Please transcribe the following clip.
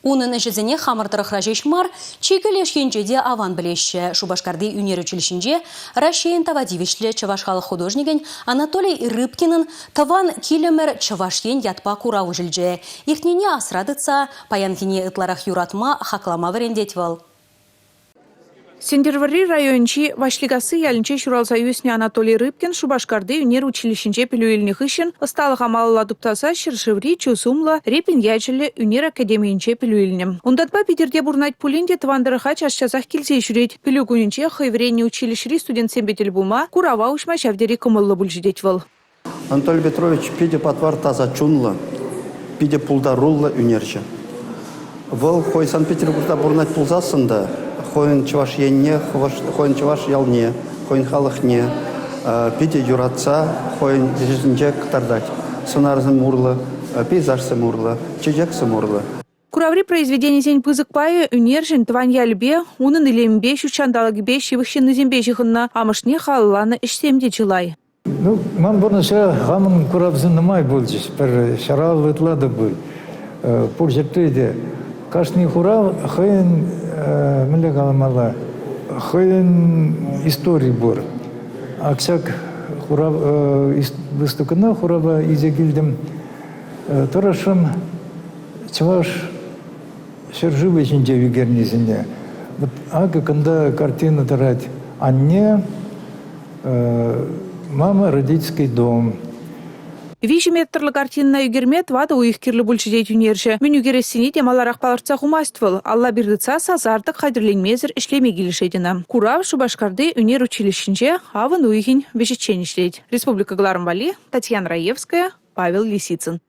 Унӑн ӗҫӗсене хамӑр тӑрӑхра ҫеҫ мар, чикӗ леш енче те аван пӗлеҫҫӗ. Шупашкарти ӳнер училищинче Раҫҫейӗн тава тивӗҫлӗ чӑваш халӑх художникӗн Анатолий Рыбкинӑн «Тӑван килӗмӗр Чӑваш Ен» ятпа курав уҫӑлчӗ. Иртнине асра тытса паянхине ытларах юратма, хаклама вӗрентет вӑл. Сӗнтӗрвӑрри районӗнчи Ваҫликасси ялӗнче ҫуралса ӳснӗ Анатолий Рыбкин Шупашкарти ӳнер училищинче пӗлӳ илнӗ хыҫҫӑн ӑсталӑха малалла туптаса ҫӗршыври чи сумлӑ Репин ячӗллӗ ӳнер академийӗнче пӗлӳ илнӗ. Унтанпа Питӗрте пурӑнать пулин те тӑван тӑрӑха час-часах килсе ҫӳрет. Пӗлӳ кунӗнче хӑй вӗреннӗ училищӗри студентсемпе тӗл пулма, курава уҫма ҫав тери кӑмӑллӑ пулчӗ тет вӑл. Анатолий Петрович питӗ патвар таса чунлӑ, питӗ пултаруллӑ ӳнерҫӗ. Вӑл хӑй Санкт-Петербургра пурӑнать пулсассӑн та хӑйӗн Чӑваш Енне, хӑйӗн чӑваш ялне, хӑйӗн халӑхне питӗ юратса хӑйӗн ӗҫӗсенче кӑтартать. Сӑнарсем урлӑ, пейзажсем урлӑ, чечексем урлӑ. Кураври произведенисен пысӑк пайӗ ӳнерҫӗн тӑван ялӗпе, унӑн илемӗпе, ҫут ҫанталӑкӗпе, ҫывӑх ҫыннисемпе ҫыхӑннӑ. Амӑшне халалланӑ ӗҫсем те чылай. Ну, ман пурнӑҫра хамӑн куравсем нумай пулчӗҫ. Пӗр ҫараллӑ ытла та пуль. Пур ҫӗрте те. Кашни хурав хӑйӗн, мӗнле каламалла, хӑйӗн истори пур. Ак ҫак хурав выставкӑна хурава илсе килтӗм. Тӑрӑшрӑм чӑваш ҫӗршывӗ ҫинче ӳкернисене. Вот акӑ кунта картина тӑрать «Анне», «Мама, родительский дом». 3 метрлӑ картинӑна ӳкерме тӑватӑ уйӑх кирлӗ пулчӗ тет ӳнерҫӗ. Мӗн ӳкерессине те маларах палӑртса хумасть вӑл. Алла пир тытса сасартӑк хатӗрленмесӗр ӗҫлеме килӗшет ӑна. Курав Шупашкарти ӳнер училищинче авӑн уйӑхӗн вӗҫӗччен ӗҫлет. Республика кӑларӑм валли Татьяна Раевская, Павел Лисицын.